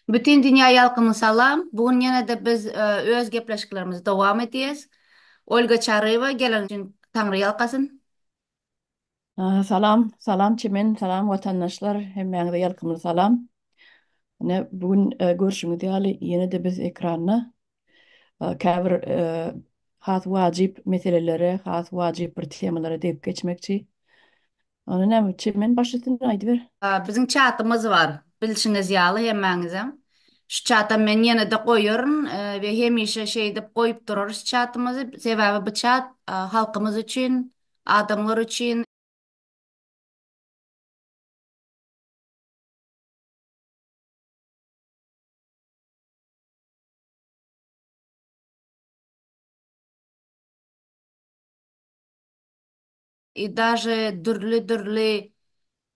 Bütin dünýä ýalkymly salam. Bu gün ýene-de biz öz gepleşiklerimizi dowam edýäs. Olga Çaryýewa gelen üçin Taňry ýalkasyn. Salam, salam Çemen, salam watandaşlar, hemmäňize ýalkymly salam. Ine, bu gün görşüňiz ýaly ýene-de biz ekranda käbir has wajyp meselelere, has wajyp bir temalara degip geçmekçi. Onda näme, Çemen baş üstüne aýdyber. Biziň çatymyz bar, bilşiňiz ýaly hemmäňizem. Şu çatam men ýene-de goýaryn we hemişe şeýdip goýup durarys çatymyzy. Sebäbi bu çat halkymyz üçin, adamlar üçin. I daže dürli dürli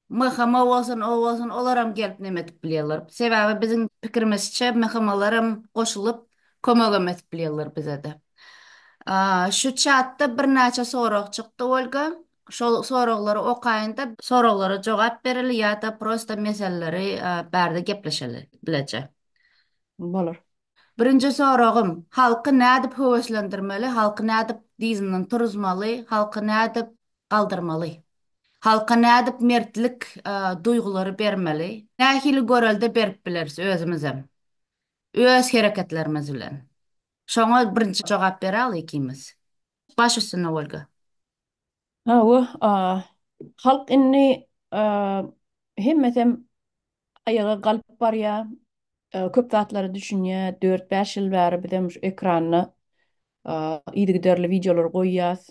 MHM bolsun o bolsun olaram gelip neme edip bilýärler. Sebäbi biziň pikirimizçe MHM-laram goşulyp kömegem edip bilýärler bizede. Şu çatda birnäçe sorag çykdy Olga. Şol soraglary okaýynda soraglara jogap bereli ýa-da prosta meseleleri bärde gepleşeli bileje. Bolar. Birinji soragym, halky nädip höweslendirmeli, halky nädip dyzyndan turuzmaly, halky nädip galdyrmaly? Halka nädip mertlik duýgulary bermeli? Nähili görelde berip bileris özümizem? Öz hereketlerimiz bilen. Şoňa birinji jogap beräli ikimiz. Baş üstüne Olga. Hawa, halk indi hemmesem aýaga galyp barýar. Köp zatlara düşünýär. Dört-bäş ýyl bäri bizem şu ekranda yzygiderli wideolar goýýas.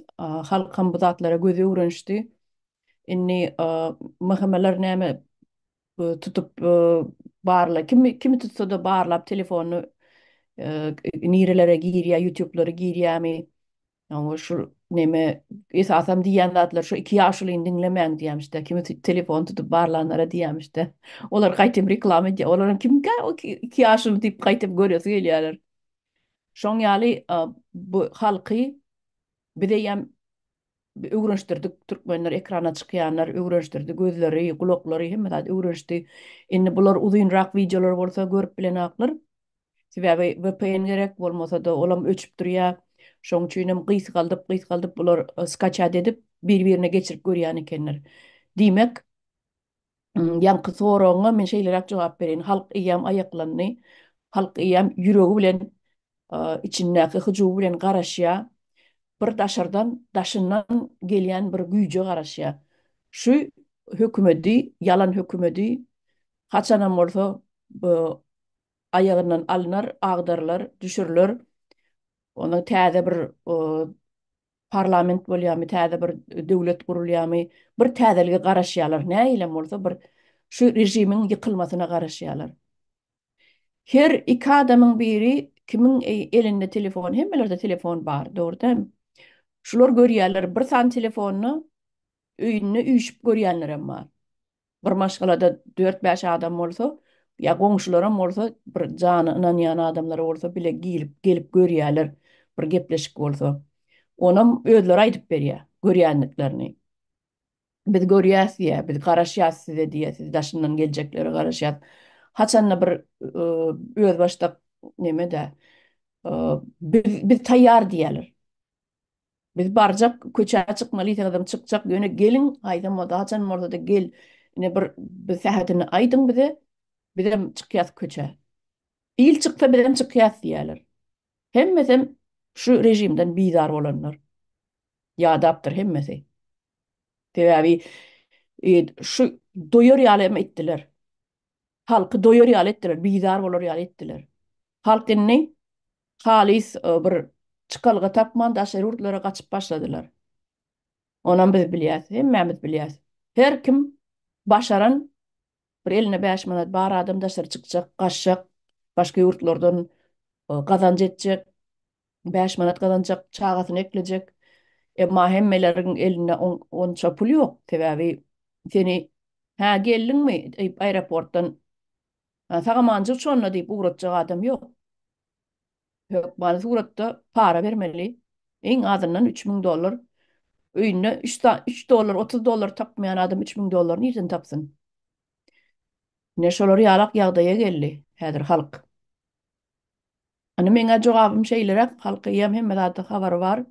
Halkam bu zatlara gözi öwrenişdi. Indi MHM-ler näme tutup barla kimi kimi tutsa-da barlap telefonyny nirelere girýär, ýutublara girýärmi? Ýa şu neme esasam diýýän zatlar şu iki ýaşulyny diňlemäň diýýämişde. Kimi telefon tutup barlanlara diýýämişde. Olar gaýtam reklama edýär. Olaram kimkä o iki ýaşuly diýip gaýtam göresi gelýärler. Şoň ýaly bu halky biz eýýäm öwrenişdirdik. Türkmenler ekrana çykýanlar öwrenişdirdi. Gözleri, gulaklary hemme zat öwrenişdi. Indi bular uzynrak wideolar bolsa görüp bilenaklar. Sebäbi VPN gerek, bolmasa-da olam öçüp durýar. Şoň üçinem gysgaldyp, gysgaldyp bular skaçat edip, bir-birine geçirip görýän ekenler. Diýmek, ýaňky soragyňa men şeýleräk jogap bereýin. Halk eýýäm aýaklandy. Halk eýýäm ýüregi bilen, içindäki hyjuwy bilen garaşýar. Bir daşardan, daşyndan gelýän bir güýje garaşýar. Şu hökümedi, ýalan hökümedi haçanam bolsa bu aýagyndan alnar, agdarylar, düşüriler. Ondan täze bir parlament bolýarmy, täze bir döwlet gurulýarmy, bir täzelige garaşýarlar. Nähilem bolsa bir şu režimiň ýykylmasyna garaşýarlar. Her iki adamyň biri kimiň elinde telefon, hemmelerde telefon bar, dogry dälmi? Şular görýärler, bir sany telefonda öýünde üýşüp görýänlerem bar. Bir maşgalada dört-bäş adam bolsa, ýa goňşularam bolsa, bir jana ynanýan adamlary bolsa bile girip, gelip görýärler, bir gepleşik bolsa. Onam özleri aýdyp berýär, görýändiklerini. Biz görýäs diýýär, biz garaşýas size diýýär, siz daşyndan geljeklere garaşýas. Haçanda bir özbaşdak neme-dä, biz, biz taýýar diýýärler. Biz barjak, köçä çykmaly diýseňizem çykjak, ýöne geliň, haýsam bolsa, haçan bolsa-da gel, ine bir bir sähedini aýdyň bize, bizem çykýas köçä. Il çyksa bizem çykýas diýýärler. Hemmesem şu režimden bizar bolanlar. Ýadapdyr hemmesi. Sebäbi şu doýar ýaly hem etdiler. Halky doýar ýaly etdiler, bizar bolar ýaly etdiler. Halk indi halys bir çykalga tapman daşary ýurtlara gaçyp başladylar. Onam biz bilýäs, hemmämiz bilýäs. Her kim başaran bir elinde 5 manat bar adam daşary çykjak, gaçjak, başga ýurtlardan gazanç etjek, 5 manat gazanjak, çagasyny eklejek. Emma hemmeleriň elinde onça pul ýok. Sebäbi seni hä geldiňmi diýip aeroportdan sag-amanjyk şonda diýip ugratjak adam ýok. Hökmany suratda para bermeli. Iň azyndan 3000 dollar. Öýünde 3 3 dollar, 30 dollar tapmaýan adam 3000 dollar nirden tapsyn? Ine şolar ýalak ýagdaýa geldi häzir halk. Ine meňä jogabym şeýleräk, halk eýýäm hemme zatdan habary bar.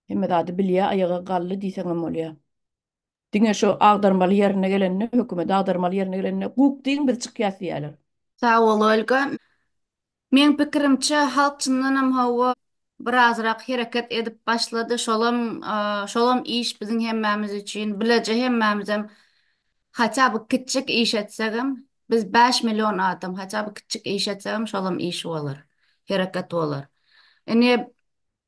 Hemme zady bilýär, aýaga galdy diýseňem bolýar. Diňe şu agdarmaly ýerine gelende, hökümeti agdarmaly ýerine gelende, guk diýiň biz çykýas diýýärler. Sag bol Olga. Meň pikirimçe halk çyndanam hawa birazrak hereket edip başlady şolam şolam iş biziň hemmämiz üçin bileje hemmämizem haça by kiçjik iş etsegem biz 5 million adam haça by kiçjik iş etsegem şolam iş bolar hereket bolar ine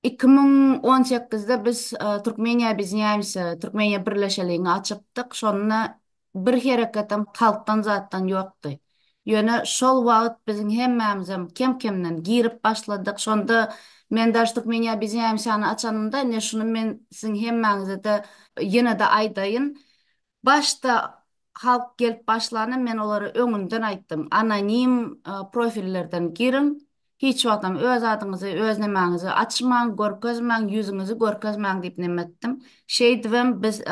2018-de biz Türkmeniýa obýedinýaemsýa, Türkmeniýa birleşeligiňi açypdyk. Şonda bir hereketem halkdan zatdan ýokdy. Ýöne şol wagt biziň hemmämizem kem-kemden girip başladyk. Şonda men daş Türkmeniýa obýedinýaemsýany açanymda ine şuny men siziň hemmäňize-de ýene-de aýdaýyn. Başda halk gelip başlanda men olara öňünden aýtdym, anonim profillerden giriň, hiç wagtam öz adyňyzy, öz nemäňizi açmaň, görkezmäň, ýüzüňizi görkezmäň diýip neme etdim. Şeýdibem biz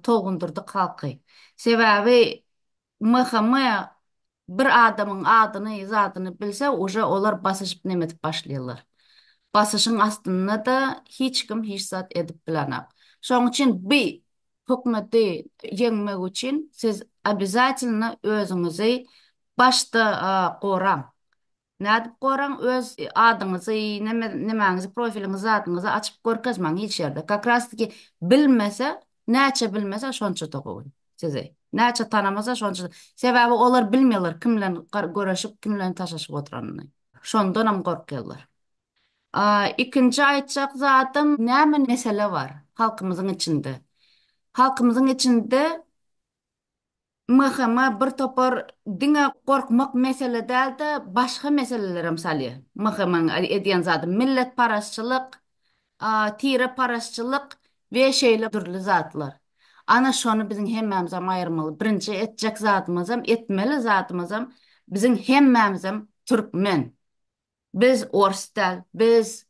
tolgundyrdyk halky. Sebäbi MHM bir adamyň adyny, zadyny bilse, uje olar basyşyp neme edip başlaýarlar. Basyşyň astynda-da hiç kim hiç zat edip bilenok. Şonuň üçin bi hökümeti ýeňmek üçin siz obязательno özüňizi başda goraň. Nädip goraň? Öz adyňyzy, neme nemäňizi, profiliňizi, zadyňyzy açyp görkezmäň hiç ýerde. Kak raz taky bilmese, näçe bilmese şonça-da gowy sizi. Näçe tanamasa şonça. Sebäbi olar bilmeýärler kim bilen göreşip, kim bilen taşlaşyp oturanyny. Şondanam gorkýarlar. Ikinji aýtjak zadym, näme mesele bar halkymyzyň içinde? Halkymyzyň içinde MHM bir topar diňe gorkmak mesele däl-de, başga meselelerem salýar. MHM-iň edýän zady milletparazçylyk, tireparazçylyk we şeýle dürli zatlar. Ana şony biziň hemmämizem aýyrmaly. Birinji etjek zadymyzam, etmeli zadymyzam biziň hemmämizem türkmen. Biz ors däl, biz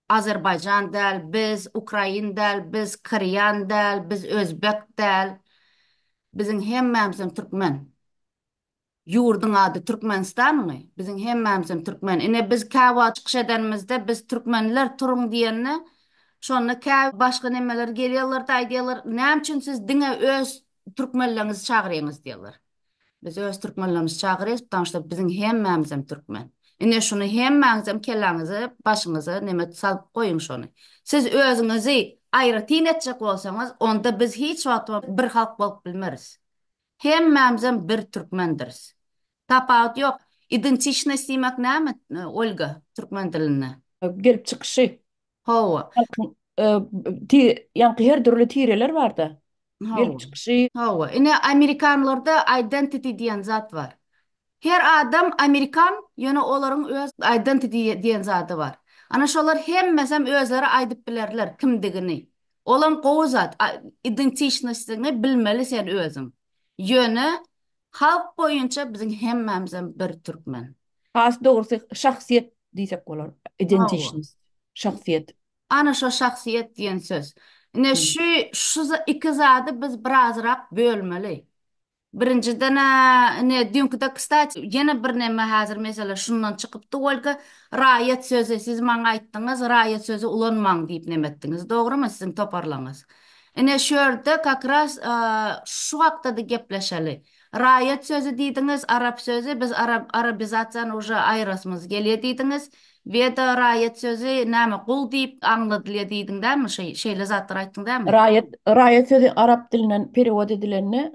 azerbaýjan däl, biz ukrain däl, biz korean däl, biz özbek däl. Biziň hemmämizem türkmen. Ýurduň ady Türkmenistanmy? Biziň hemmämizem türkmen. Ine biz käwagt çykyş edenimizde biz türkmenler turuň diýende, şonda kä başga nemeler gelýärler-de aýdýarlar, näme üçin siz diňe öz türkmenleriňizi çagyrýaňyz diýýärler. Biz öz türkmenlerimizi çagyrýas, потому что biziň hemmämizem türkmen. Ine şuny hemmäňizem kelläňize, başyňyza neme salyp goýuň şony. Siz özüňizi aýratyn etjek bolsaňyz, onda biz hiç wagt bir halk bolup bilmeris. Hemmämizem bir türkmendiris. Tapawut ýok. Identiçnost diýmek näme, Olga, türkmen dilinde? Gelip çykyşy. Hawa. Halkyň ýaňky her dürli tireler barda. Gelip çykyşy. Hawa. Ine amerikanlarda identity diýen zat bar. Her adam amerikan, ýöne olaryň öz identity diýen zady bar. Ana şolar hemmesem özleri aýdyp bilerler kimdigini. Olam gowy zat. Identiçnostyňy bilmeli sen özüň. Ýöne halk boýunça biziň hemmämizem bir türkmen. Has dogrusy şahsyýet diýsek bolar. Identiçnost. Şahsyýet. Ana şo şahsyýet diýen söz. Ine şu şu iki zady biz birazrak bölmeli. Birinjiden-ä ine düýnküde kstati ýene bir neme häzir mesele şundan çykypdy Olga. Raýat sözi siz maňa aýtdyňyz raýat sözi ulanmaň diýip neme etdiňiz dogrymy siziň toparlaňyz. Ine şu ýerde kak raz şu hakda-da gepleşeli. Raýat sözi diýdiňiz, arap sözi, biz arap arabizasiýany uje aýyrasymyz gelýär diýdiňiz. We-de raýat sözi näme gul diýip aňladylýar diýdiň dämi? Şeý şeýle zatlar aýtdyň dämi? Raýat raýat sözi arap dilinden perewod edilende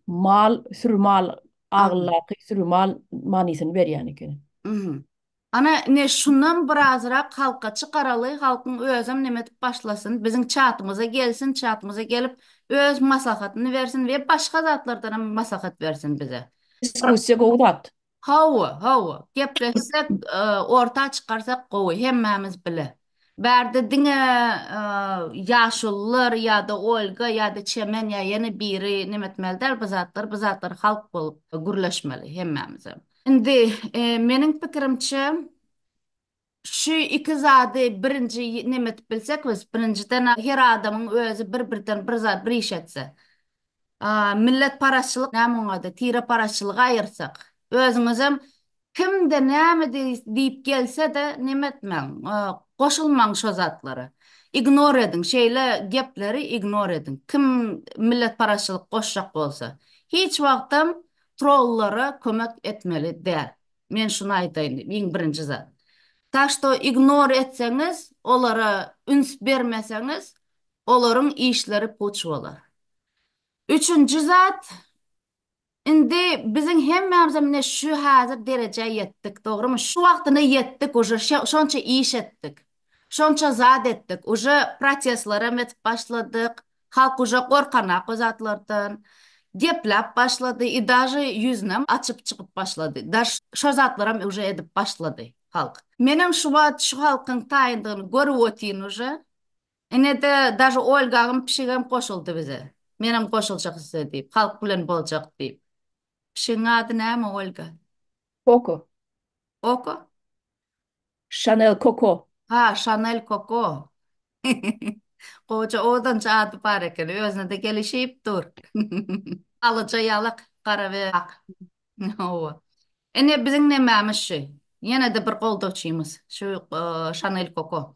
mal, süri mal, agyldaky süri mal manysyny berýän ekeni. Mhm. Ana ine şundan birazrak halka çykaraly, halkyň özem neme edip başlasyn, biziň çatymyza gelsin, çatymyza gelip öz maslahatyny bersin we başga zatlardanam maslahat bersin bize. Diskussiýa gowy zat. Hawa, hawa. Gepleşsek, orta çykarsak gowy, hemmämiz bile. Bärde diňe ýaşulular ýa-da Olga ýa-da Çemen ýa ýene biri neme etmeli däl bu zatlar, bu zatlar halk bolup gürleşmeli hemmämizem. Indi meniň pikirimçe şu iki zady birinji neme edip bilsek biz, birinjiden her adamyň özi bir-birden bir zat bir iş etse. Milletparazçylyk näme oň ady, tireparazçylygy aýyrsak. Özüňizem kimde näme diýip gelse-de neme etmäň, goşulmaň şo zatlara. Ignor ediň, şeýle gepleri ignor ediň. Kim milletparazçylyk goşjak bolsa. Hiç wagtam trollara kömek etmeli däl. Men şuny aýdaýyn, iň birinji zat. Tak şto ignor etseňiz, olara üns bermeseňiz, olaryň işleri puç bolar. Üçünji zat, indi biziň hemmämizem ine şu häzir derejä ýetdik, dogrymy? Şu wagtyna ýetdik uje, şonça iş etdik. Şonça zat etdik. Uje protestlerem edip başladyk. Halk uje gorkanak o zatlardan. Gepläp başlady i daže ýüzünem açyp çykyp başlady. Daş şo zatlaram uje edip başlady halk. Menem şu wagt şu halkyň taýyndygyny görüp otyryn uje. Ine-de daže Olgagym pişigem goşuldy bize. Menem goşuljak size diýip, halk bilen boljak diýip. Pişigiň ady näme Olga? Koko. Koko? Chanel Koko. Ha, Chanel Koko. Goja owadança ady bar eken. Özüne-de gelişip dur. Alyja ýalak, gara we ak. Hawa. Ine biziň nemämiz şu. Ýene-de bir goldawçymyz. Şu Chanel Koko.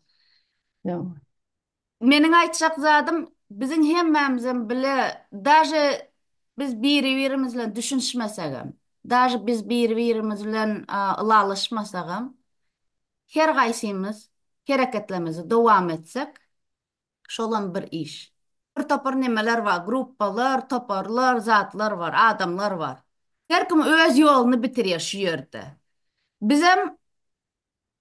Meniň aýtjak zadym, biziň hemmämizem bile, daže biz biri-birimiz bilen düşünişmesegem, daže biz biri-birimiz bilen ylalaşmasagam, her gaýsymyz hereketlerimizi dowam etsek, şolam bir iş. Bir topar nemeler bar, gruppalar, toparlar, zatlar bar, adamlar bar. Her kim öz ýoluny bitirýär şu ýerde. Bizem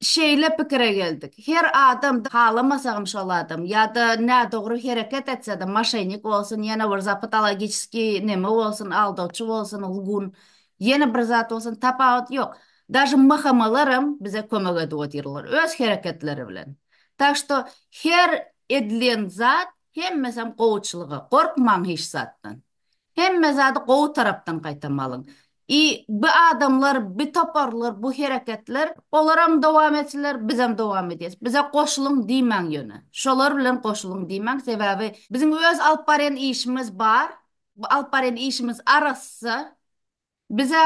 Şeýle pikire geldik. Her adam halamasagam şol adam ýa-da nädogry hereket etse-de moşennik bolsun, ýene bir zat patologiçeskiý neme bolsun, aldawçy bolsun, lgun, ýene bir zat bolsun tapawut ýok. Daže MHM-laram bize kömek edip otyrlar öz hereketleri bilen. Tak şto her edilen zat hemmesem gowuçylyga. Gorkmaň hiç zatdan. Hemme zady gowy tarapdan gaýtamalyň. I bu adamlar, bi toparlar, bu hereketler, olaram dowam etsinler, bizem dowam edýäs. Bize goşulyň diýmäň ýöne. Şolar bilen goşulyň diýmäň, sebäbi biziň öz alyp barýan işimiz bar. Bu alyp barýan işimiz arassa. Bize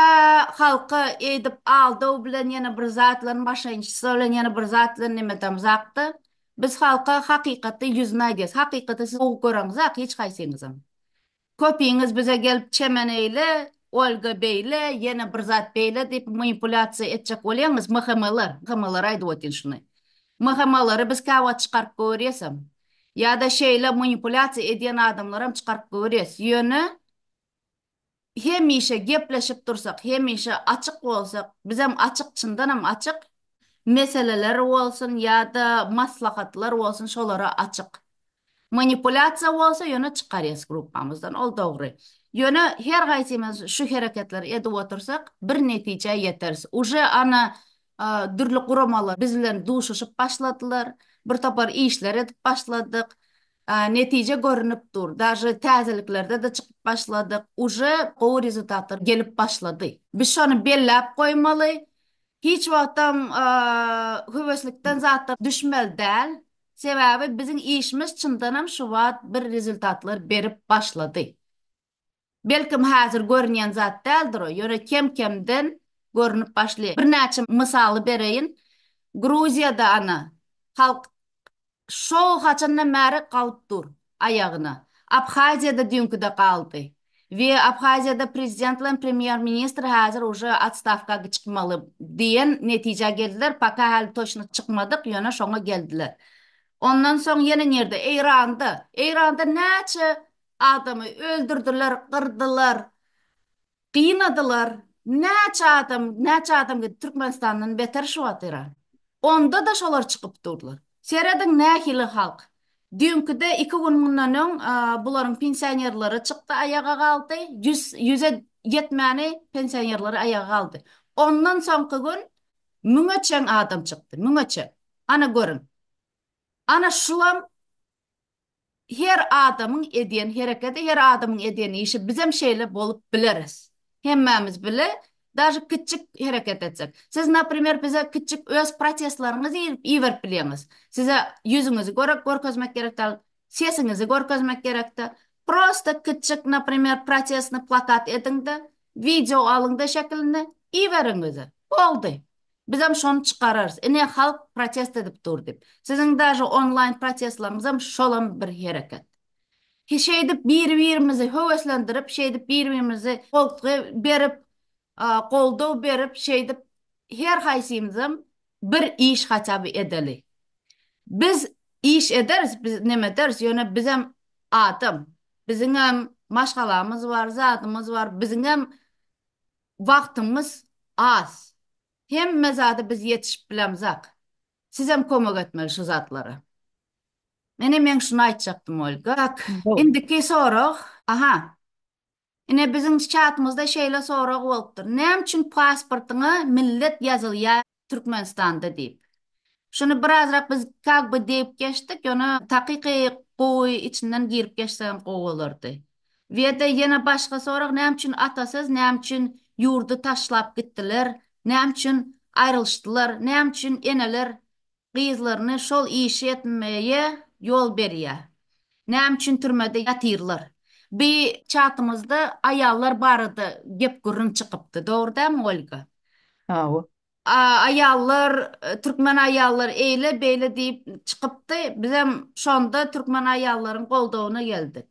halka eýdip aldaw bilen ýene bir zat bilen maşençistvo bilen ýene bir zat bilen nemetemzakda. Biz halka hakykaty ýüzüne aýdýas. Hakykaty siz gowy göreňzak hiç haýsyňyzam. Köpiňiz bize gelip çemen eýle, Olga beýle, ýene bir zat beýle diýip manipulýasiýa etjek bolýaňyz MHM-ler, MHM-lere aýdyp otyryn şuny. MHM-lary biz käwagt çykaryp görýäsem. Ýa-da şeýle manipulýasiýa edýän adamlaram çykaryp görýäs. Ýöne hemişe gepleşip dursak, hemişe açyk bolsak, bizem açyk, çyndanam açyk, meseleler bolsun ýa-da maslahatlar bolsun şolara açyk. Manipulýasiýa bolsa ýöne çykarýas gruppamyzdan, ol dogry. Ýöne her haýsymyz şu hereketleri edip otursak, bir netijä ýeteris. Uje ana dürli guramalar biz bilen duşuşyp başladylar, bir topar işler edip başladyk. Netije görünip dur. Daže täzeliklerde-de çykyp başladyk. Uje gowy rezultatlar gelip başlady. Biz şony belläp goýmaly. Hiç wagtam höweslikden zatdan düşmeli däl. Sebäbi biziň işimiz çyndanam şu wagt bir rezultatlar berip başlady. Belkim häzir görünýän zat däldir o, ýöne kem-kemden görünip başlaýar. Birnäçe mysaly bereýin. Gruziýada ana, halk şo haçandan bäri galyp dur aýagyna. Abhaziýada düýnküde galdy. We Abhaziýada prezident bilen premýer-ministr häzir uje otstawka çykmaly diýen netijä geldiler. Poka häli toçno çykmadyk, ýöne şoňa geldiler. Ondan soň ýene nirde? Eýranda. Eýranda näçe Adamy öldürdiler, gyrdylar, gynadylar. Näçe adam, näçe adam gitdi Türkmenistandan beter şu wagt Eýran. Onda-da şolar çykyp durlar. Serediň nähili halk. Düýnküde iki gün mundan öň bularyň pensionerleri çykdy aýaga galdy. Ýüz, ýüze ýetmäni pensionerleri aýaga galdy. Ondan soňky gün müňe çen adam çykdy, müňe çen. Ana görüň. Ana şulam Her adamyň edýän hereketi, her adamyň edýän işi, bizem şeýle bolup bileris. Hemmämiz bile, daže kiçjik hereket etsek. Siz, naprimer, bize kiçjik öz protestleriňizi iberip bilýäňiz. Size ýüzüňizi görkezmek gerek däl, sesiňizi görkezmek gerek däl. Prosta kiçjik naprimer protestny plakat ediňde wideo alyňda şekilinde iberiň bize. Boldy. Bizem şony çykararys. Ine halk protest edip dur diýip. Siziň daže onlaýn protestlaryňyzam şolam bir hereket. Şeýdip biri-birimizi höweslendirip, şeýdip biri-birimizi goltgy berip, goldaw berip, şeýdip her haýsymyzam bir iş haçaby edeli. Biz iş ederis, biz neme ederis, ýöne bizem adam. Biziňem maşgalamyz bar, zadymyz bar, biziňem wagtymyz az. Hemme zada biz ýetişip bilemzak. Sizem kömek etmeli şu zatlara. Ine meň şuny aýtjakdym Olga. Tak, indiki sorag. Aha. Ine biziň çatymyzda şeýle sorag bolupdyr. Näme üçin pasportyňa millet ýazylýar Türkmenistanda diýip. Şuny birazrak biz kak by diýip geçdik, ýöne takyky gowy içinden girip geçsegem gowy bolardy. We-de ýene başga sorag, näme üçin atasyz, näme üçin ýurdy taşlap gitdiler, näme üçin aýrylyşdylar, näme üçin eneler gyzlaryny şol işi etmeye ýol berýär. Näme üçin türmede ýatyrlar? Bi çatymyzda aýallar barada gep-gürrüň çykypdy, dogry dälmi Olga? Hawa. Aýallar, türkmen aýallar eýle, beýle diýip çykypdy. Bizem şonda türkmen aýallaryň goldawyna geldik.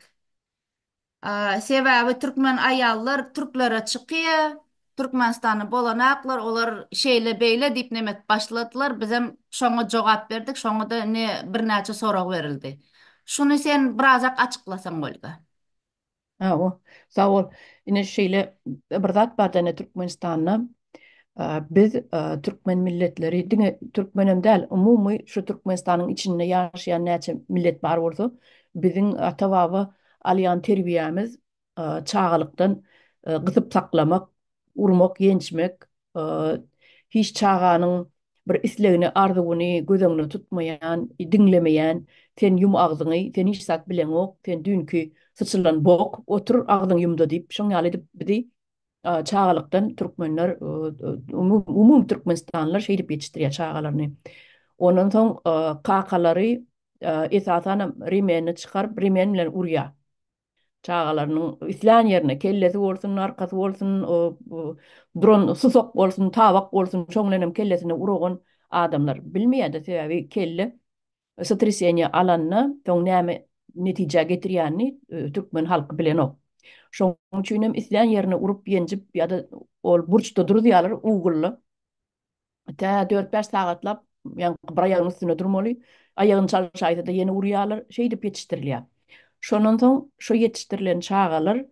Sebäbi türkmen aýallar türklere çykýa, Türkmenistanda bolanaklar olar şeýle beýle diýip neme etip başladylar, bizem şoňa jogap berdik, şoňa-da ine birnäçe sorag berildi. Şuny sen birazak açyklasaň Olga. Hawa, sag bol. Ine şeýle bir zat bar-da ine Türkmenistanda biz türkmen milletleri diňe türkmenem däl, umumy şu Türkmenistanyň içinde ýaşaýan näçe millet bar bolsa, biziň ata-baba alýan terbiýämiz çagalykdan gysyp saklamak, urmak, ýençmek, hiç çaganyň bir islegini, arzuwyny göz öňüne tutmaýan, diňlemeýän, sen ýum agzyňy, sen hiç zat bileňok, sen düýnki syçylan bok, otur agzyňy ýumda diýip, şoň ýaly edip bizi çagalykdan türkmenler, umumy türkmenistanlylar şeýdip ýetişdirýär çagalaryny. Ondan soň kakalary esasanam remenini çykaryp, remen bilen urýar. Çagalarynyň islän ýerine, kellesi bolsun, arkasy bolsun, duran susak bolsun, tabak bolsun, şoň bilen hem kellesine uragan adamlar bilmeýär-de, sebäbi kelle sotreseniýa alanda soň näme netijä getirýänini türkmen halky bilenok. Şoň üçin hem islän ýerine urup, ýenjip ýa-da ol burçda duruzýarlar ugulda. Tä dört-bäş sagatlap ýaňky bir aýagynyň üstünde durmaly. Aýagyny çalşaýsa-da ýene urýarlar. Şeýdip ýetişdirilýär. Şondan soň şo ýetişdirilen çagalar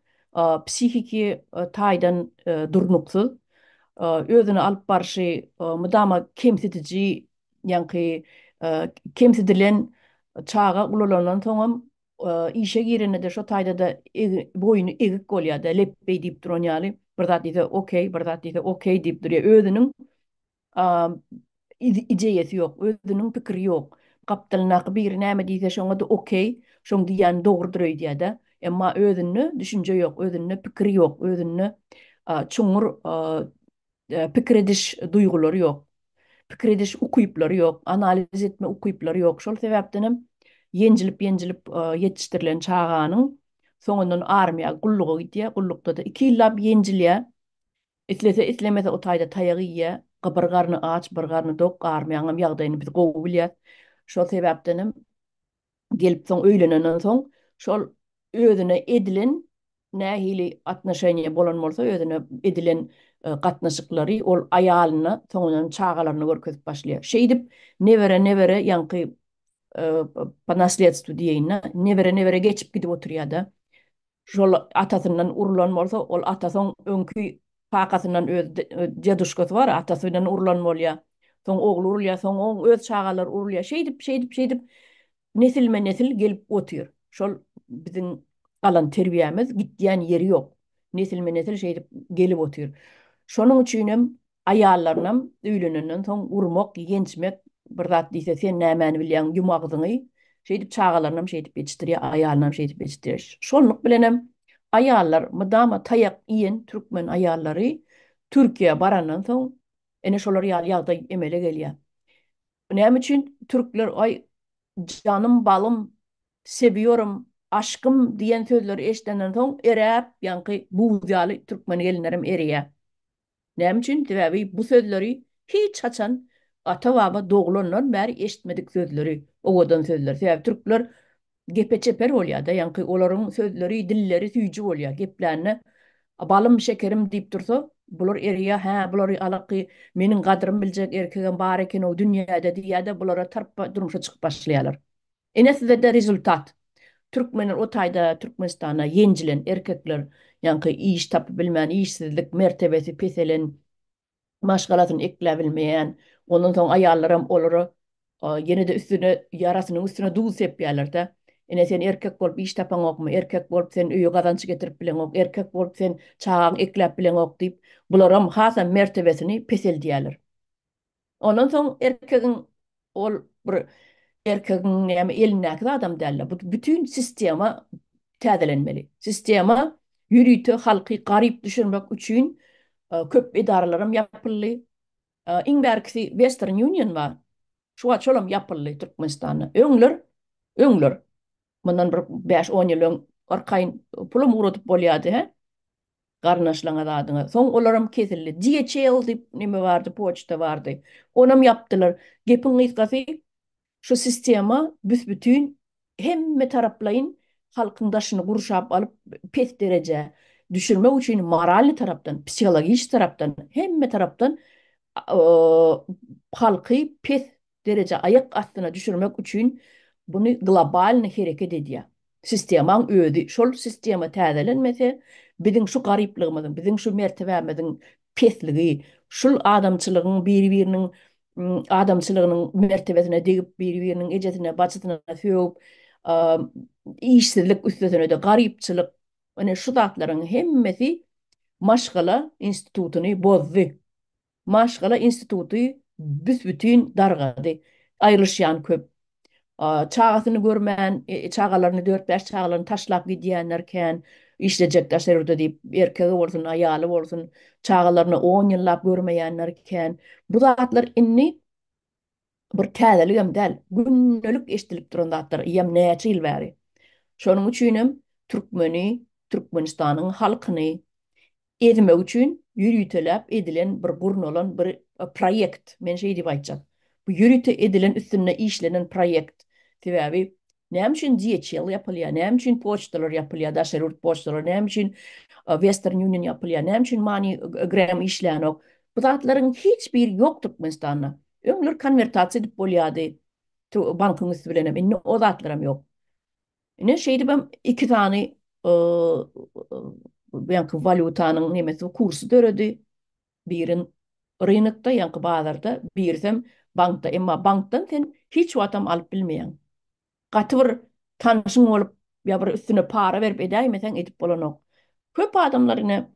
psihiki taýdan durnuksyz, özüni alyp barşy mydama kemsidiji, ýaňky kemsidilen çaga ulalandan soňam işe girende-de şo taýda-da boýny egik bolýar-da, lepbeý diýip duran ýaly, bir zat diýse okey, bir zat diýse okey diýip durýar. Özüniň ideýasy ýok, özüniň pikiri ýok. Gapdalyndaky biri näme diýse şoňa-da okey, şoň diýýäni dogrudyr öýdýär-de. Emma özünde düşünje ýok, özünde pikir ýok, özünde çuňňur pikir ediş duýgulary ýok. Pikir ediş ukyplary ýok, analiz etme ukyplary ýok. Şol sebäpden hem ýenjilip-ýenjilip ýetişdirilen çaganyň soňundan armiýa gulluga gidýär. Gullukda-da 2 ýyllap ýenjilýär. Islese, islemese o taýda taýak iýýär. Bir garny aç, bir garny dok. Armiýaňam ýagdaýyny biz gowy bilýäs. Şol sebäpden hem gelip soň öýlenenden soň şol özüne edilen nähili atnoşeniýe bolan bolsa özüne edilen gatnaşyklary ol aýalyna soňundan çagalaryna görkezip başlaýar. Şeýdip nebere nebere ýaňky po nasledstwu diýeýin-de nebere nebere geçip gidip oturýar-da. Şol atasyndan urulan bolsa, ol ata soň öňki kakasyndan öz deduşkasy bar, atasy bilen urulan bolýar. Soň ogly urulýar, soň oň öz çagalary urulýar. Şeýdip, şeýdip, şeýdip nesilme-nesil gelip otyr. Şol biziň alan terbiýämiz gitýän ýeri ýok. Nesilme-nesil şeýdip gelip otyr. Şonuň üçinem Aýallarynam öýlenenden soň urmak, ýençmek, bir zat diýse sen nämäni bilýäň, ýum agzyňy. Şeýdip çagalarynam şeýdip ýetişdirýär, aýalynam şeýdip ýetişdirýär. Şonluk bilenem aýallar mydama taýak iýen türkmen aýallary Türkiýä barandan soň ene şolar ýaly ýagdaý emele gelýär. Näme üçin türkler aý janym balym sewiyorum. Aşkym diýen sözleri eşidenden soň eräp, ýaňky buz ýaly türkmen gelinlerem ereýär. Näme üçin? Sebäbi bu sözleri hiç haçan ata-baba doglandan bäri eşitmedik sözleri, owadan sözler. Sebäbi türkler gepe çeper bolýar-da, ýaňky olaryň sözleri, dilleri süýji bolýar. Geplände balym, şekerim diýip dursa, bular ereýär, hä, bulary alaky meniň gadrymy biljek erkegem bar eken-ow dünýäde diýýär-de, bulara tarpa durmuşa çykyp başlaýarlar. Ine sizede rezultat. Türkmenler o taýda Türkmenistanda ýenjilen erkekler ýaňky iş tapyp bilmän işsizlik mertebesi peselen maşgalasyny ekläbilmeýän ondan soň aýallaram olara ýenede üstüne ýarasynyň üstüne duz sepýärlerde ine sen erkek bolup iş tapaňokmy erkek bolup sen öýe gazanç getirip bileňok erkek bolup sen çagaňy ekläp bileňok diýip bularam hasam mertebesini peseldýärler. Ondan soň erkegiň ol bir erkegiň näme elindäki zadam dälde. Bu bütin sistema täzelenmeli. Sistema ýörite halky garyp düşürmek üçin e, köp edaralaram ýapyldy. E, iň bärkisi Western Union bar. Şu wagt şolam ýapyldy Türkmenistanda. Öňler, öňler mundan bir 5-10 ýyl öň arkaýyn pulam ugradyp bolýardy, hä? Garyndaşlaňa zadyňa. Soň olaram kesildi. DHL diýip neme bardy, poçta bardy. Onam ýapdylar. Gepiň gysgasy, şu sistema büs-bütin hemme taraplaýyn halkyň daşyny gurşap alyp pes derejä düşürmek üçin moralny tarapdan, psihologiçi tarapdan, hemme tarapdan halky pes derejä aýak astyna düşürmek üçin buny globalny hereket edýär. Sistemaň özi, şol sistema täzelenmese, biziň şu garyplygymyzyň, biziň şu mertebämiziň pesligi, şul adamçylygyň biri-biriniň adamçylygynyň mertebesine degip, biri-biriniň ejesine, bajysyna sögüp, işsizlik üstesine-de garypçylyk, ine şu zatlaryň hemmesi maşgala institutyny bozdy. Maşgala instituty büs-bütin dargady. Aýrylyşýan köp. Çagasyny görmän, çagalaryny, dört-bäş çagalaryny taşlap gidýänler kän. Işlejek daşary ýurda diýip, erkegi bolsun, aýaly bolsun, çagalaryny on ýyllap görmeýänler kän. Bu zatlar indi bir täzeligem däl, gündelik eşidilip duran zatlar eýýäm näçe ýyl bäri. Şonuň üçinem türkmeni, Türkmenistanyň halkyny ezmek üçin ýöriteläp edilen bir gurnalan bir proýekt, men şeý diýip aýtjak. Bu ýörite edilen üstünde işlenen proýekt. Sebäbi näme üçin DHL ýapylýar, näme üçin poçtalar ýapylýar, daşary ýurt poçtalary, näme üçin Western Union ýapylýar, näme üçin Money Gram işlänok? Bu zatlaryň hiç biri ýok Türkmenistanda. Öňler konwertasiýa edip bolýardy bankyň üsti bilenem, indi o zatlaram ýok. Ine şeýdibem iki sany ýaňky walýutanyň nemesi kursy döredi. Biri rynokda, ýaňky bazarda, birisem bankda. Emma bankdan sen hiç wagtam alyp bilmeýäň. Gaty bir tanşyň bolup ýa bir üstüne para berip edäýmeseň edip bolanok. Köp adamlar ine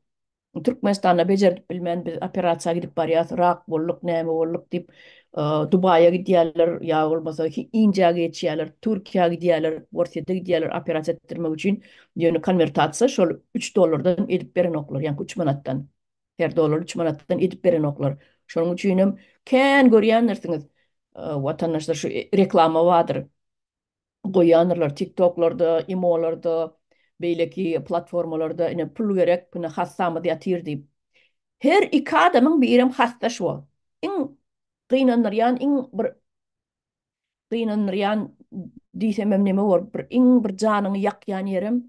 Türkmenistanda bejerdip bilmän biz operasiýa gidip barýas, rak bolduk, näme bolduk diýip, Dubaýa gidýärler ýa bolmasa Indiýa geçýärler, Türkiýä gidýärler, Orsýete gidýärler operasiýa etdirmek üçin. Ýöne konwertasiýa şol 3 dollardan edip berenoklar, ýaňky 3 manatdan. Her dollar 3 manatdan edip berenoklar. Şonuň üçin hem kän görýändirsiňiz, watandaşlar şu reklama bardyr. Goýýandyrlar TikToklarda, imolarda, beýleki platformalarda ine pul gerek, ine hassamyz ýatyr diýip. Her iki adamyň birem hassa şu wagt. Iň gynandyrýan, iň bir gynandyrýan diýsemem neme bor, bir iň bir janyňy ýakýan ýerem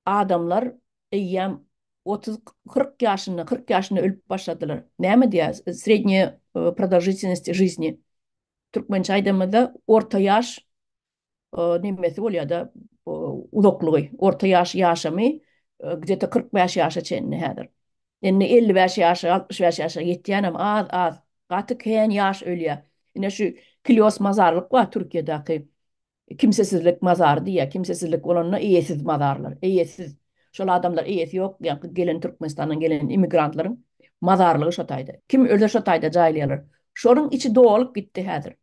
adamlar eýýäm 30 40 ýaşynda, 40 ýaşynda ölüp başladylar. Näme diýýär? Srednýa продолжительность жизни. Türkmençe aýdamyzda orta ýaş nemesi bolýar-da, uzaklygy, orta ýaş ýaşamy gde-to 45 ýaşa çenli häzir. Indi 55 ýaşa, 65 ýaşa ýetýänem az-az, gaty kän ýaş ölýär. Ine şu Kilyos mazarlyk bar Türkiýedäki. Kimsesizlik mazary diýýär. Kimsesizlik bolanda eýesiz mazarlar. Eýesiz. Şol adamlar eýesi ýok, ýaňky gelen Türkmenistandan gelen immigrantlaryň mazarlygy şo taýda. Kim ölse şo taýda jaýlaýarlar. Şonuň içi dolup gitdi häzir.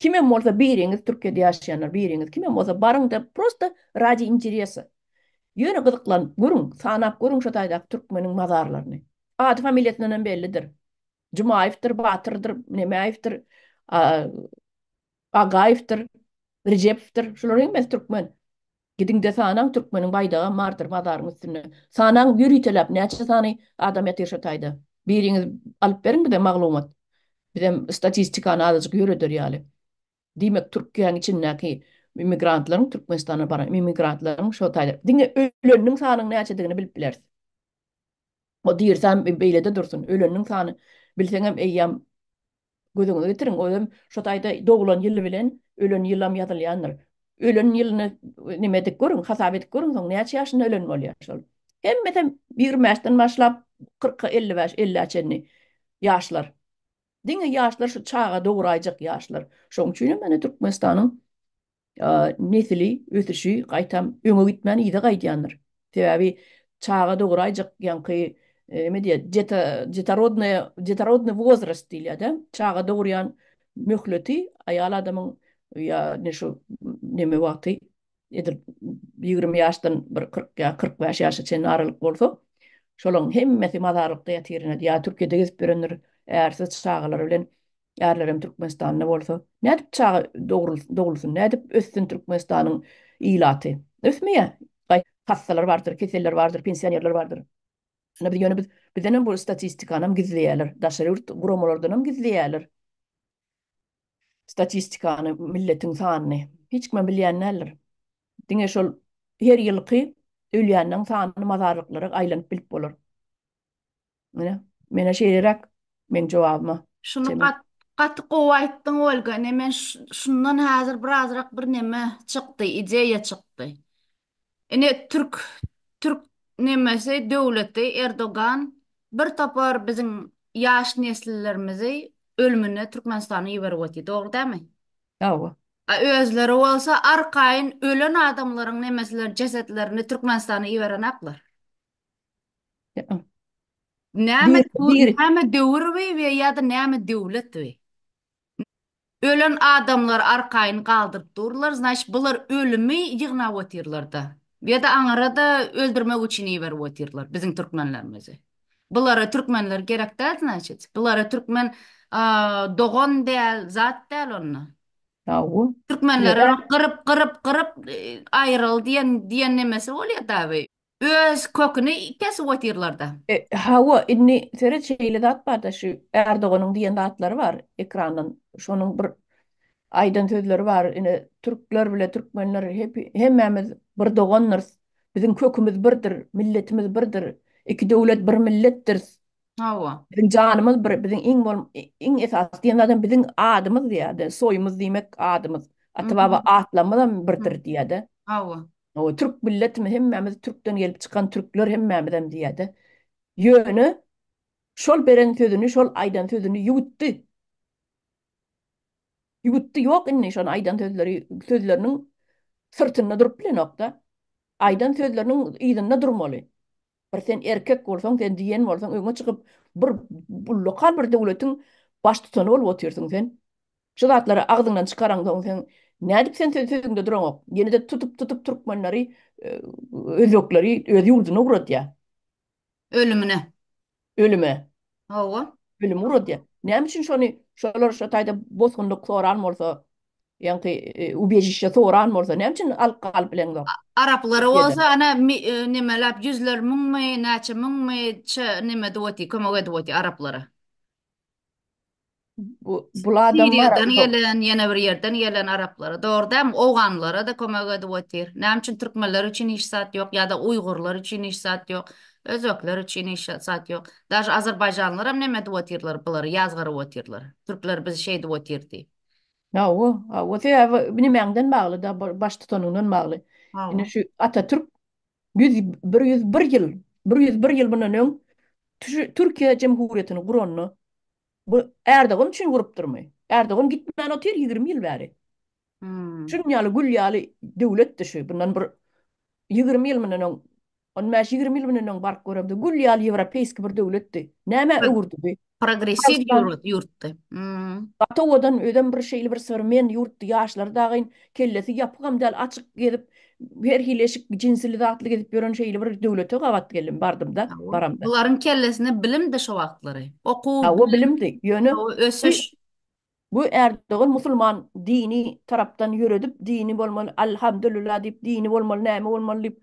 Kimem bolsa biriňiz Türkiýede ýaşaýanlar biriňiz kimem bolsa baryňda prosta radi interesa. Ýöne gyzyklanyp görüň, sanap görüň şo taýdaky türkmeniň mazarlaryny. Ady familiýasyndan hem bellidir. Jumaýewdir, Batyrdyr, Nemäýewdir, Agaýewdir, Rejepowdyr, şularyň hemmesi türkmen. Gidiňde sanaň türkmeniň baýdagam bardyr mazaryň üstünde. Sanaň ýöriteläp näçe sany adam ýatyr şo taýda. Biriňiz alyp beriň bize maglumat. Bizem statistikany azajyk ýöreder ýaly. Diýmek Türkiýäň içindäki immigrantlaryň Türkmenistana baran immigrantlaryň şo taýda diňe öleniniň sanyň näçedigini bilip bileris. O dirsem beýlede dursun. Öleniniň sany bilseňem eýýäm Göz öňüne getiriň, özem şo taýda doglan ýyly bilen ölen ýylam ýazylýandyr. Ölen ýylyny neme edip görüň, hasap edip görüň, soň näçe ýaşynda ölen bolýar şol. Hemmesem 25-den başlap kyrka, 55, ellä çenli ýaşlar. Diňe ýaşlar şu çaga doguraýjak ýaşlar. Şoň üçinem ene Türkmenistanyň nesili, ösüşi gaýtam öňe gitmän yza gaýdýandyr. Sebäbi çaga doguraýjak ýaňky neme diýýär, detorodnyý, detorodnyý wozrast diýilýär-de, çaga dogurýan möhleti aýal adamyň ýa ine şu neme wagty edil 20 ýaşdan bir 40 ýa 45 ýaşa çenli aralyk bolsa, şolaryň hemmesi mazarlykda ýatyr ine, ýa Türkiýede gezip ýörendir ärsiz çagalary bilen. Ärlerem Türkmenistanda bolsa, nädip çaga dogulsyn, nädip össün Türkmenistanyň ilaty? Ösmeýär. Hassalar bardyr, keseller bardyr, pensionerler bardyr. Ine biz ýöne biz bizdenem bu statistikanam gizleýärler. Daşary ýurt guramalardanam gizleýärler. Statistikany, milletiň sanyny. Hiç kimem bilýän däldir. Diňe şol her ýylky ölýänleň sanyny mazarlyklara aýlanyp bilip bolar. Ine, menä şeýleräk meň jogabyma. Şuny Çemen. gat, gaty gowy aýtdyň Olga. Ine men şundan häzir birazrak bir neme çykdy, ideýa çykdy. Ine türk türk nemesi döwleti Erdogan bir topar biziň ýaş nesillerimizi ölümine Türkmenistana iberip otyr. Dogry dälmi? Hawa. A özleri bolsa arkaýyn ölen adamlaryň nemeslerini, jesetlerini Türkmenistana iberenaklar. Näme Bir, bir. näme döwür we we ýa-da näme döwlet we? Ölen adamlar arkaýyn galdyryp durlar, znaçt bular ölümi ýygnap otyrlarda. Ýa-da aňyra-da öldürmek üçin iberip otyrlar biziň türkmenlerimizi. Bulara türkmenler gerek däl znaçit. Bulara türkmen dogan däl, zat däl onda. Hawa. Türkmenleri gyryp gyryp gyryp aýryl diýen diýen nemesi bolýar daby. Öz köküni kesip otyrlarda. Hawa, indi seret şeýle zat barda şu Erdoganyň diýen zatlary bar ekrandan şonuň bir aýdan sözleri bar ine türkler bile türkmenler hep hemmämiz bir dogandyrys biziň kökümiz birdir milletimiz birdir iki döwlet bir milletdiris Hawa. biziň janymyz bir biziň iň bol iň esasy diýen zadam biziň adymyz diýýärdi soýumyz diýmek adymyz ata baba atlarymyzam birdir diýýärdi. Hawa. Hawa, türk milletimi hemmämiz türkden gelip çykan türkler hemmämizem diýýärdi. Ýöne şol beren sözüni, şol aýdan sözüni ýuwutdy. Ýuwutdy, ýok indi şony aýdan sözleri, sözleriniň syrtynda durup bilenok-da. Aýdan sözleriniň yzynda durmaly. Bir sen erkek bolsaň, sen diýen bolsaň, öňe çykyp bir ullakan bir döwletiň baştutany bolup otyrsyň sen. Şu zatlary agzyňdan çykaraňsoň sen nädip sen sözüňde duraňok? Ýene-de tutup-tutup türkmenleri, özbekleri öz ýurduna ugradýar. Ölümine. Ölüme. Hawa. Ölüme ugradýar. Näme üçin şony şolar şo taýda bosgunlyk soran bolsa, ýaňky ubežişe soran bolsa, näme üçin alyp galyp bileňzok? Araplara Türkiýeden. bolsa ana nemeläp ýüzler müňmi, näçe müňmi neme edip otyr, kömek edip otyr araplara. Bu bul adam bar. Siriýadan gelen, ýene bir ýerden gelen araplara. Dogry dälmi? Owganlara-da kömek edip otyr. Näme üçin türkmenler üçin hiç zat ýok ýa-da uýgurlar üçin hiç zat ýok, özbekler üçin hiç zat ýok. Daže azerbaýjanlaram neme edip otyrlar bulary ýazgaryp otyrlar. Türkler bizi şeýdip otyr diýip. Hawa, hawa, sebäbi nimäňden bagly-da, baştutanyňdan bagly. Ine Hawa. şu Atatürk 101 ýyl, 101 ýyl mundan öň Türkiýe Jemhuriýetini guranda Bu Erdogan üçin gurupdyrmy? Erdogan gitmän otyr 20 ýyl bäri. Hmm. Şunuň ýaly gül ýaly döwletdi şu. Bundan bir 20 ýyl mundan öň, 15-20 ýyl mundan öň baryp göremde gül ýaly ýewropeýski bir döwletdi. Nämä öwürdi bu? Progressiw ýurt, ýurtdy. Hmm. Gaty owadan, özem bir şeýle bir sowremen ýurtdy. Ýaşlary dagyn kellesi ýapygam däl, açyk gezip, her hili eşik, jinsili zatly gezip ýören şeýle bir döwlete gabat geldim, bardym-da, baramda. Bularyň kellesinde bilimdi şo wagtlary. Okuw, Hawa, bilim, bilimdi. Ýöne ösüş. Bu Erdogan musulman dini tarapdan ýöredip dini bolmaly Alhamdulillah diýip dini bolmaly näme bolmaly diýip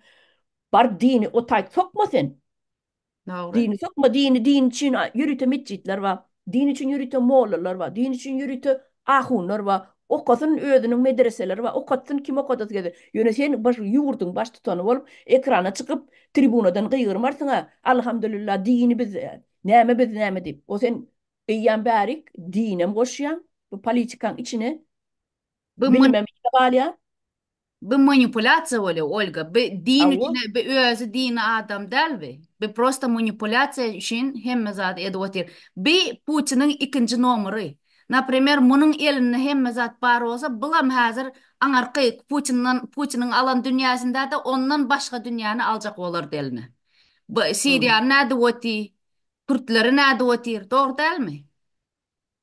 bar dini o taýt sokma sen. Dogry. Dini sokma dini din üçin ýörite metjitler bar. Din üçin ýörite mollalar bar. Din üçin ýörite ahunlar bar. Okasyn özüniň medreseleri bar. Okatsyn kim okadasy gelse. Ýöne sen bir ýurduň baştutany bolup ekrana çykyp tribunadan gygyrmarsyň-a Alhamdulillah dini biz näme biz näme diýip. O sen Eýýäm bärik dinem goşýaň bu politikaň içine. Bu Bilimem yza galýar. Bu manipulýasiýa bolýar Olga. Bu din Hawa. üçin bu özi dini adam däl bu. Bu prosta manipulýasiýa üçin hemme zady edip otyr. Bu Putiniň ikinji nomery. Naprimer munuň elinde hemme zat bar bolsa bulam häzir aňarky Putinden Putiniň alan dünýäsindede ondan başga dünýäni aljak bolardy eline. Bu Siriýany nädip oty? Kürtleri nädip otyr? Dogry dälmi?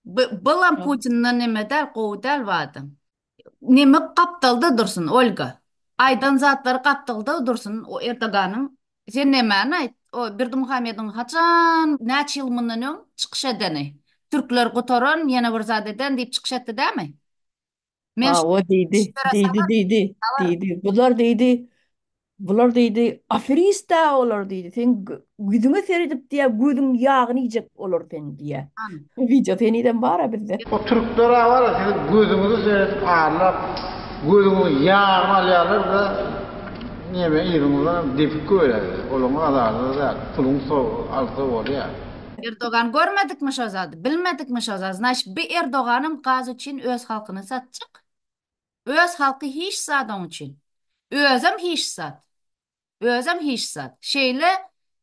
Bu bulam Putinden neme däl, gowy däl bu adam. Neme gapdalda dursun Olga. Aýdan zatlary gapdalda dursun o Erdoganyň. Sen nemäni aýt? O Berdimuhamediň haçan näçe ýyl mundan öň çykyş edeni. Türkler gutaran ýene bir zat eden diýip çykyş etdi dämi? Men Hawa diýdi, şulara diýdi, salar, diýdi, salar. diýdi. Bular diýdi, bular diýdi, aferist-ä olar diýdi. Seň ýüzüňe seredip diýýär, gözüň ýagyny iýjek olar seň diýýär. Wideo senidem bar-a bizde. O türkler-ä bar-a siziň gözüňize seredip arlap, gözüňiziň ýagyny alýarlar-da, neme yzyňyzdanam depip goýberýärler. Olaryň azary-da däl, puluňy alsa bolýar. Erdogan görmedikmi şo zady, bilmedikmi şo zady, znaçt bi Erdoganam gaz üçin öz halkyny satjak. Öz halky hiç zat oň üçin. Özem hiç zat. Özem hiç zat. Şeýle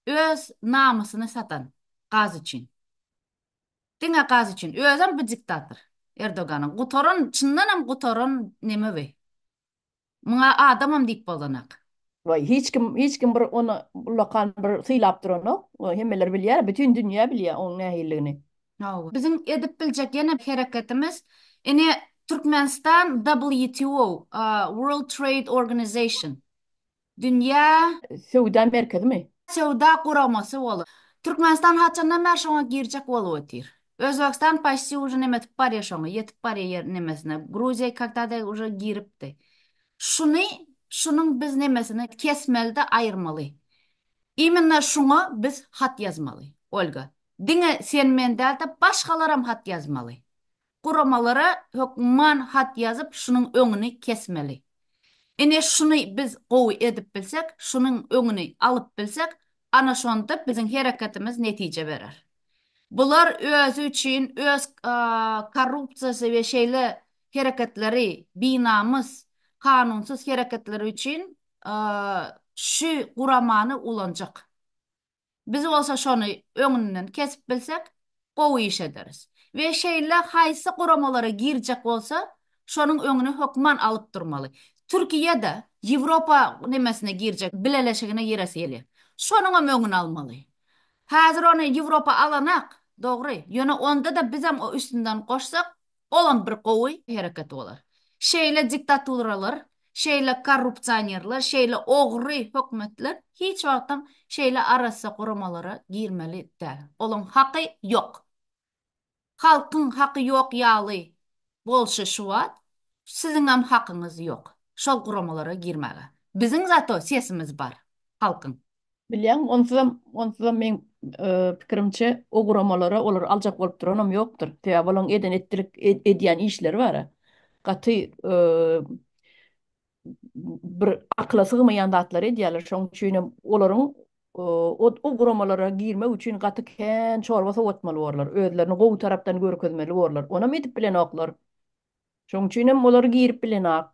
öz namysyny satan gaz üçin. Diňe gaz üçin. Özem bu diktator. Erdoganyň gutaran, çyndanam gutaran neme bi. Muňa adamam diýip bolanak. Waý, hiç kim, hiç kim bir ony ullakan bir sylap duranok. Hemmeler bilýär, bütin dünýä bilýär onuň nähililigini. Hawa. Biziň edip biljek ýene hereketimiz, ine, Türkmenistan WTO, World Trade Organization, Dünýä. Söwda merkezimi? Söwda guramasy bolup. Türkmenistan haçandan bäri şoňa girjek bolup otyr. Özbegistan paçti uje neme etip barýar şoňa, ýetip barýar ýer nemesine. Gruziýa kakda-da uje giripdi. Şuny, şunuň biz nemesini kesmeli-de aýyrmaly. Imenno şuňa biz hat ýazmaly, Olga. Diňe sen-men däl-de, başgalaram hat ýazmaly. Guramalara hökman hat ýazyp şunuň öňüni kesmeli. Ine şuny biz gowy edip bilsek, şunuň öňüni alyp bilsek, ana şonda biziň hereketimiz netije berer. Bular özi üçin öz korrupsiýasy we şeýle hereketleri binamys, kanunsyz hereketleri üçin şu guramany ulanjak. Biz bolsa şony öňünden kesip bilsek, gowy iş ederis. We şeýle haýsy guramalara girjek bolsa, şonuň öňüni hökman alyp durmaly. Türkiýe-de Ýewropa nemesine girjek, bileleşigine giresi gelýär. Şonuňam öňüni almaly. Häzir ony Ýewropa alanak, dogry. Ýöne onda-da bizem o üstünden goşsak, Olam bir gowy hereket bolar. Şeýle diktaturalar, şeýle korrupsionerler, şeýle ogry hökümetler hiç wagtam şeýle arassa guramalara girmeli däl. Olaň haky ýok. Halkyň haky ýok ýaly bolşy şu wagt, siziňem hakyňyz ýok şol guramalara girmäge. Biziň zato sesimiz bar halkyň. Bilýäňmi, onsuzam, onsuzam meň pikirimçe o guramalara olary aljak bolup duranam ýokdur. Sebäbi olaryň eden etdilik edýän işleri bar-a. Gaty bir akyla sygmaýan zatlary edýärler. Şonuň üçinem olaryň o guramalara girmek üçin gaty kän çorba sowatmaly borlar. Özlerini gowy tarapdan görkezmeli borlar. Onam edip bilenoklar. Şonuň üçinem olar girip bilenak.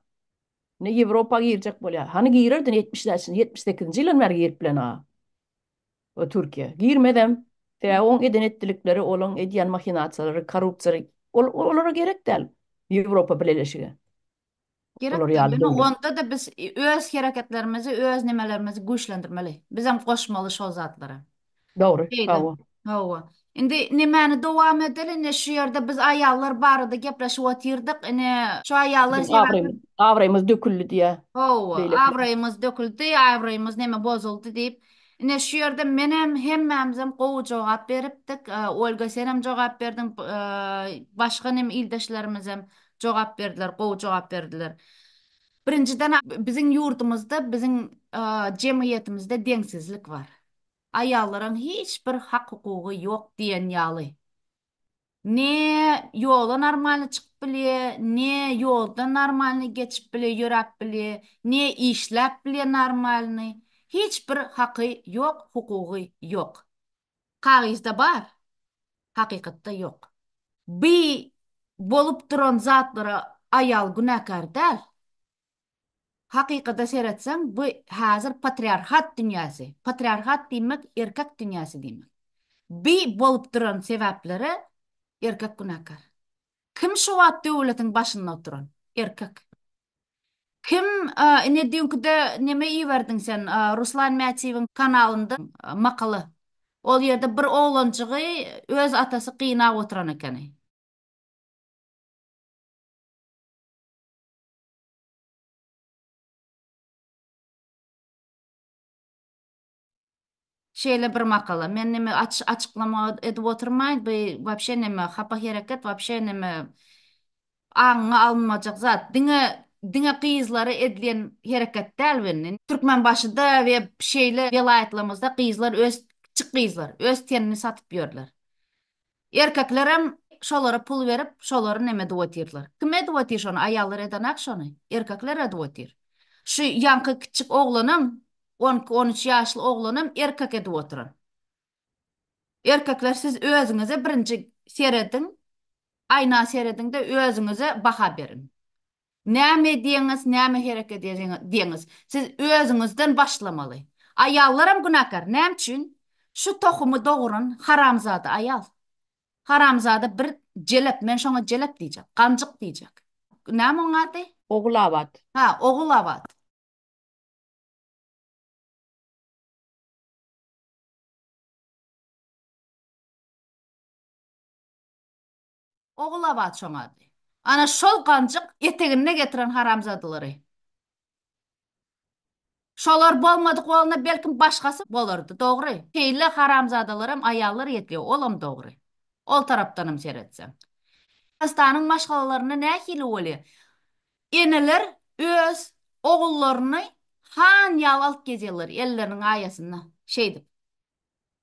Indi Ýewropa girjek bolýar. Hany girerdi 70 78-nji ýyldan bäri girip bilen-a. O Türkiýe. Girmezem. Sebäbi oň eden etdilikleri, olaň edýän mahinasiýalary, korrupsiýalary ol olara gerek däl. Ýewropa Bileleşigi. Gerek Olar däl. ýaly Ýöne döwlet. onda-da biz öz hereketlerimizi, öz nemelerimizi güýçlendirmeli. Bizem goşmaly şol zatlara. Dogry. Şeýle. Hawa. Hawa. Indi nemäni dowam edeli? Ine şu ýerde biz aýallar barada gepleşip otyrdyk. Ine şu aýallar Biziň sebäpli abraýymyz, abraýymyz döküldi diýýär. Hawa, Beýlekiler. abraýymyz döküldi, abraýymyz neme bozuldy diýip. Ine şu ýerde menem hemmämizem gowy jogap beripdik. Olga senem jogap berdiň, başga nem ildeşlerimizem jogap berdiler, gowy jogap berdiler. Birinjiden biziň ýurdumyzda, biziň jemgyýetimizde deňsizlik bar. Aýallaryň hiç bir hak-hukugy ýok diýen ýaly. Ne ýola normalny çykyp bilýär, ne ýoldan normalny geçip bilýär, ýöräp bilýär, ne işläp bilýär normalny. Hiç bir haky ýok, hukugy ýok. Kagyzda bar, hakykatda ýok. Bi bolup duran zatlara aýal günäkär däl. Hakykata seretseň, bu häzir patriarhat dünýäsi. Patriarhat diýmek erkek dünýäsi diýmek. Bi bolup duran sebäplere erkek günäkär. Kim şu wagt döwletiň başynda oturan? Erkek. Kim ine düýnküde neme iberdiň sen Ruslan Mätiýewiň kanalynda makala. Ol ýerde bir oglanjygy öz atasy gynap oturan ekeni. Şeýle bir makala. Men neme aç açyklama edip oturmaýyn. Bu wapşe neme hapa hereket, wapşe neme aňyňa alynmajak zat. Diňe diňe gyzlara edilen hereket däl bu indi. Türkmenbaşyda we şeýle welaýatlarymyzda gyzlar öz kiçik gyzlar öz tenini satyp ýörler. Erkeklerem şolara pul berip, şolary neme edip otyrlar. Kim edip otyr şony? Aýallar edenak şony. Erkekler edip otyr. Şu ýaňky kiçjik oglanam, on iki, 13 ýaşly oglanam erkek edip oturan. Erkekler siz özüňize birinji serediň, aýna serediňde özüňize baha beriň. Näme edýäňiz, näme hereket edýäňiz? Siz özüňizden başlamaly. Aýallaram günäkär. Näme üçin? Şu tohumy doguran haramzada aýal. Haramzada bir jelep, men şoňa jelep diýjek, ganjyk diýjek. Näme oň ady? Ogulabat. Ha, Ogulabat. Ogulabat şoň ady. Ana şol ganjyk eteginde getiren haramzadalary. Şolar bolmadyk bolanda belkim başgasy bolardy dogry. Şeýle haramzadalaram aýallar ýetýär olam dogry. Ol tarapdanam seretseň. Türkmenistanyň maşgalalarynda nähili bolýar? Eneler öz ogullaryny han ýaly alyp gezýärler elleriniň aýasynda şeýdip.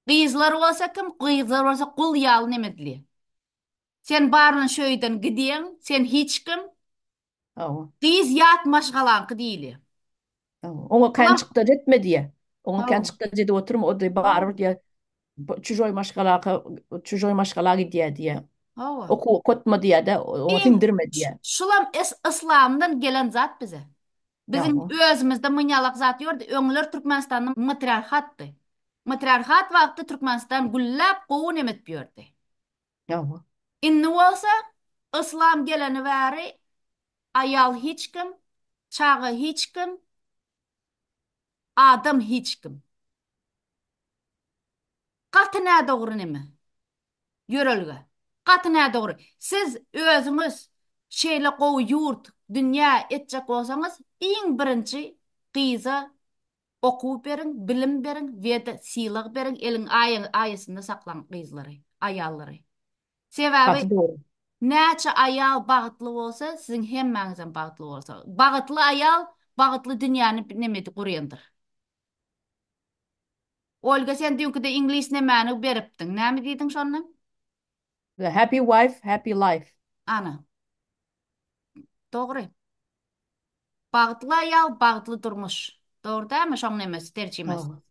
Gyzlar bolsa kim? Gyzlar bolsa gul ýaly neme edilýär. Sen baryn şu öýden gidýäň, sen hiç kim. Hawa. Gyz ýat maşgalaňky diýilýär. Hawa. Oňa kän çykdajy etme diýýär. Oňa kän Hawa. çykdajy edip oturma, o diýýär, barybir diýýär, çujoý maşgalaka, çujoý maşgala gidýär diýýär. Hawa. Okuw okatma diýýär-de, oňa siňdirme diýýär. Şulam yslamdan gelen zat bize. Biziň özümizde mynýalak zat ýordy. Öňler Türkmenistanda matriarhatdy. Matriarhat wagty Türkmenistan gülläp gowy neme edip ýördi. Hawa. Indi bolsa yslam geleni bäri aýal hiç kim, çaga hiç kim, adam hiç kim. Gaty nädogry neme. Ýörelge. Gaty nädogry. Siz özüňiz şeýle gowy ýurt, dünýä etjek bolsaňyz, iň birinji gyza okuw beriň, bilim beriň we-de sylag beriň, eliň aýasynda saklaň gyzlary, aýallary. Sebäbi Gaty dogry. näçe aýal bagtly bolsa, siziň hemmäňizem bagtly bolsa. Bagtly aýal bagtly dünýäni neme gurýandyr. Olga sen düýnküde iňlis nemäni beripdiň? Näme diýdiň şonda? The happy wife, happy life. Ana. Dogry. Bagtly aýal, bagtly durmuş. Dogry dälmi şoň nemesi, terjimesi? Hawa.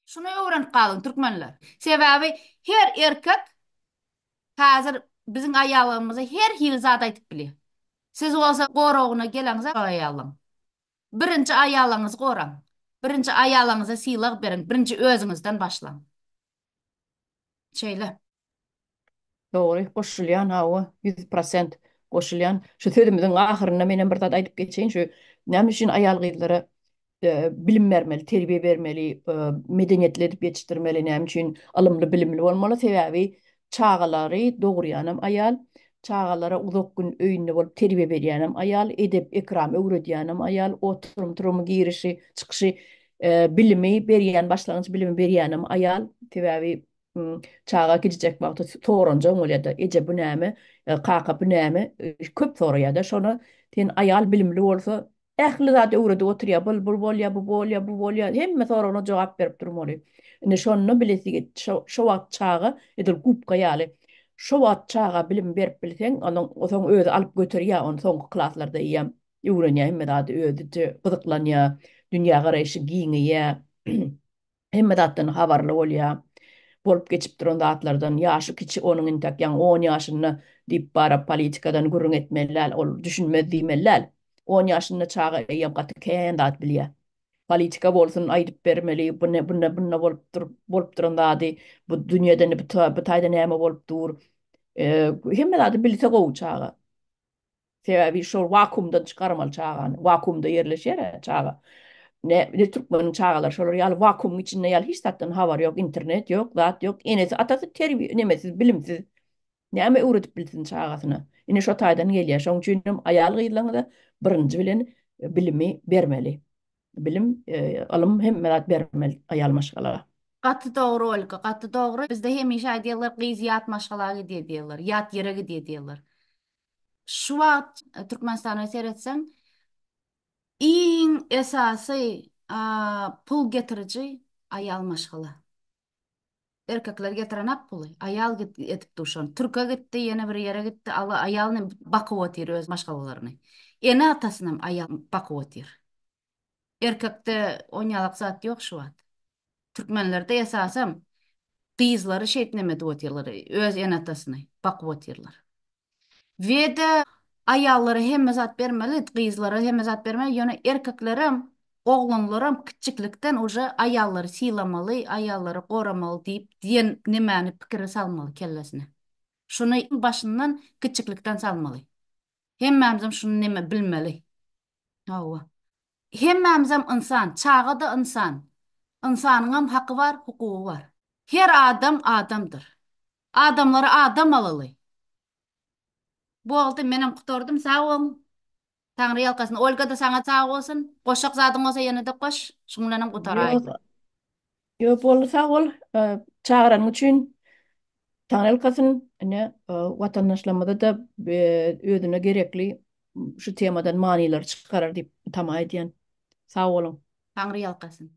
Şuny öwrenip galyň türkmenler. Sebäbi her erkek häzir biziň aýallarymyza her hili zat aýdyp bilýär. Siz bolsa goragyna geleňiz aýalyň. Birinji aýalyňyzy goraň. Birinji aýalyňyza sylag beriň. Birinji özüňizden başlaň. Şeýle. Dogry, goşulýan, hawa, 100% goşulýan. Şu sözümiziň ahyrynda menem bir zat aýdyp geçeýin, şu näme üçin aýal-gyzlara. Bilim bermeli, terbiýe bermeli, medeniýetli edip ýetişdirmeli. Näme üçin ylymly, bilimli bolmaly? Sebäbi çagalary dogurýanam aýal, çagalara uzak gün öýünde bolup terbiýe berýänem aýal, edep-ekram öwredýänem aýal, oturym-turumy, girişi, çykyşy, bilimi berýän, başlangyç bilimi berýänem aýal. Sebäbi çaga kiçijek wagty soranjaň bolýar-da, eje bu näme, kaka bu näme, köp soraýar-da. Şona sen aýal bilimli bolsa, Ähli zady öwredip oturýar, bul bul bolýar, bu bolýar, bu bolýar, hemme soragyna jogap berip durmaly. Indi şonda bilesi şo wagt çaga edil gubka ýaly. Şo wagt çaga bilim berip bilseň, onuň soň özi alyp göterýär, ony soňky klaslarda eýýäm öwrenýär hemme zady özüçe gyzyklanýar, dünýägaraýşy giňeýär. Hemme zatdan habarly bolýar. Bolup geçip duran zatlardan, ýaşy kiçi onuň intäk ýaňy on ýaşynda diýip bara politikadan gürrüň etmeli däl, ol düşünmez diýmeli däl. On ýaşynda çaga eýýäm gaty kän zat bilýär. Politika bolsun aýdyp bermeli, bu ne, bunda, bunda bolup dur, bolup duran zady, bu dünýede bu, bu taýda näme bolup dur. Hemme zady bilse gowy çaga. Sebäbi şol wakuumdan çykarmaly çagany. Wakuumda ýerleşýär çaga. Ne, ne türkmeniň çagalary şolar ýaly wakuumyň içinde ýaly hiç zatdan habary ýok, internet ýok, zat ýok. Enesi, atasy terbiýe nemesiz, bilimsiz. Näme öwredip bilsin çagasyna? Ine şo taýdan gelýär. Şonuň üçin hem aýal-gyzlaryňyza birinji bilen bilimi bermeli. Bilim, ylym hemme zat bermeli aýal maşgala. Gaty dogry Olga, gaty dogry. Bizde hemişe aýdýarlar, gyz ýat maşgala gidýär diýýärler, ýat ýere gidýär diýýärler. Şu wagt Türkmenistana seretseň, iň esasy pul getiriji aýal maşgala. Erkekler getirenak puly, aýal edip dur şony. Türke gitdi, ýene bir ýere gitdi, aýal bakyp otyr öz maşgalalaryny. Ene-atasynam aýal bakyp otyr. Erkekde onýalak zat ýok şu wagt. Türkmenlerde esasam gyzlary şeýtip neme edip otyrlar, öz ene-atasyny bakyp otyrlar. We-de aýallara hemme zat bermeli, gyzlara hemme zat bermeli, ýöne erkeklerem, oglanlaram kiçjiklikden uje aýallary sylamaly, aýallary goramaly diýip diýen nemäni pikiri salmaly kellesine. Şuny başyndan kiçjiklikden salmaly. Hemmämizem şuny neme bilmeli. Hawa. Hemmämizem ynsan, çaga-da ynsan. Ynsanyňam haky bar, hukugy bar. Her adam adamdyr. Adamlary adam alaly. Boldy, menem gutardym, sag boluň. Taňry ýalkasyn. Olga-da saňa sag bolsun. Goşjak zadyň bolsa ýene-de goş. Şuň bilenem gutaraýyn. Ýok, ýok boldy sag bol. Çagyranyň üçin Taňry ýalkasyn. Ine, watandaşlarymyza-da özüne gerekli şu temadan manylary çykarar diýip tama edýän. Sag boluň. Taňry ýalkasyn.